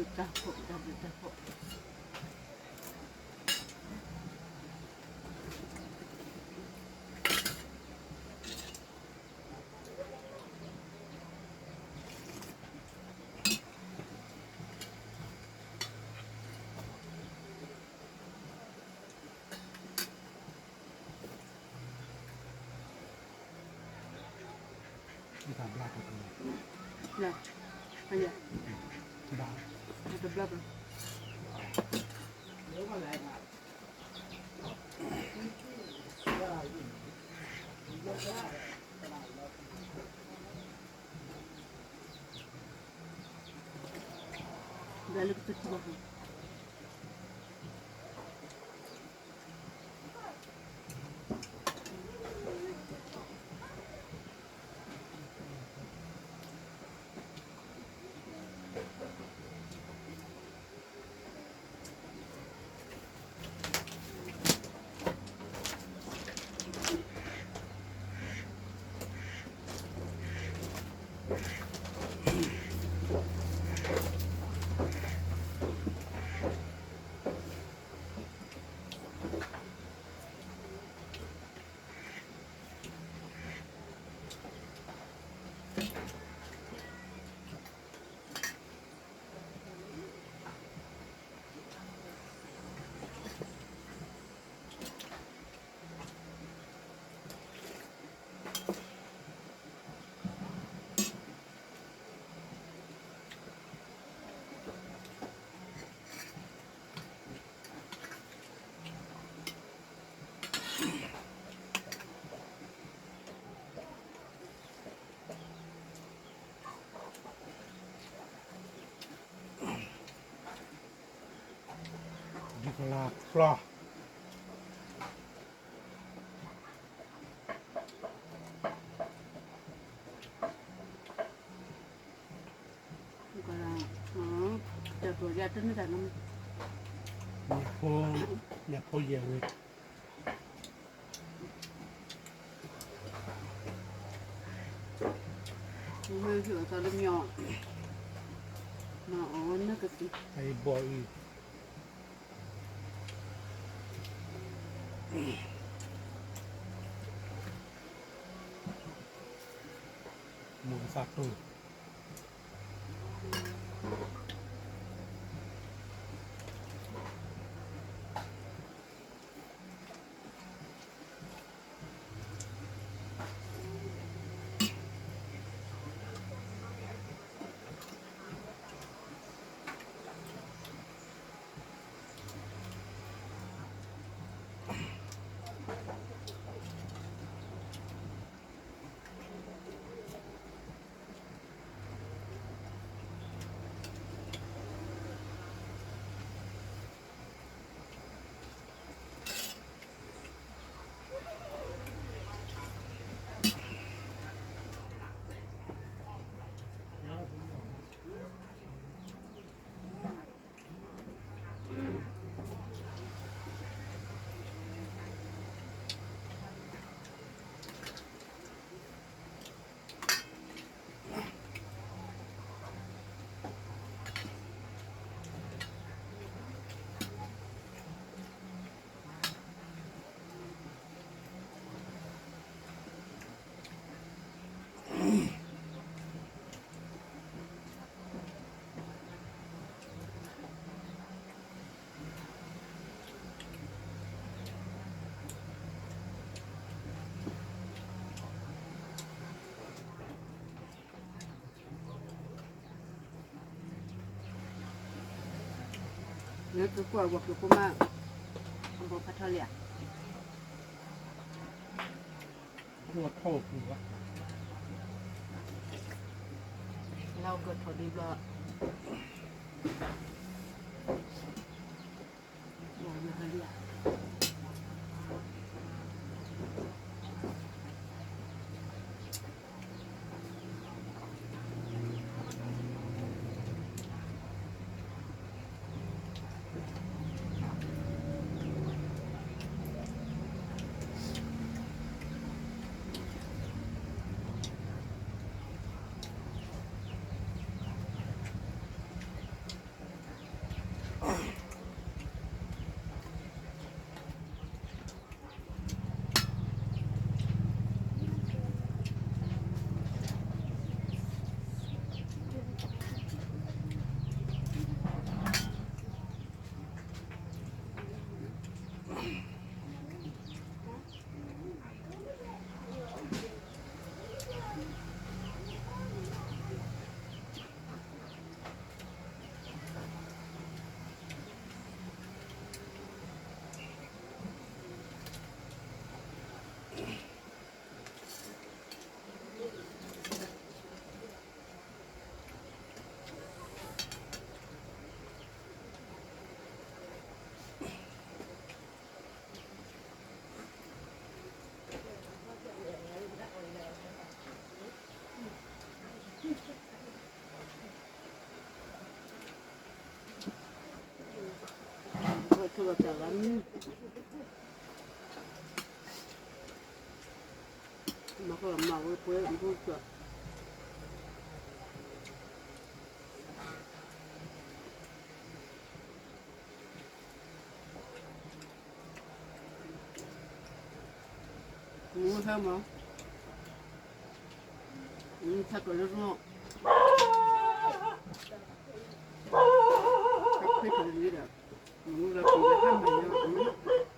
တၢ်ဖှီၣ် တၢ်ဘျုးတၢ်ဖှီၣ် ဘျါ ဘျါ တဘျါ ဘျါလၢကတထံၣ်ဘၣ် ဒ်ကလၤဖျီ တၢ်ပီၢ်ယၢ်တန့ၢ်တၢ်နီ ညၣ်ဖိ ညၣ်ဖိယဲၢ်ဝဲ မ့ၢ်ဟံၣ်အသးလၢမညီ မၤအီၣ်ဝဲနၢ်ကသံၣ် အံၤဘီအံၤ မိၢ်ကသးတိၢ်နကကွၢ်ဝဲကကိးမး အဘီဖးထီလံဧါ ထီၣ်ပူၤဘၣ် လၢကထီၣ်ဒံးဘျီ ဘီယိၤဟဲလံဧါ တၢ်လၢမံ, မၤဃီမၤဝဲပှဲၤဘိကၠီ, မူဟဲမၤ, မူထါကလၢနီၢ်, တၢ်ဖ့ၣ်ထီၣ်လံဒီး, မူလၢပူၤလၢဟဲမၤယၤ,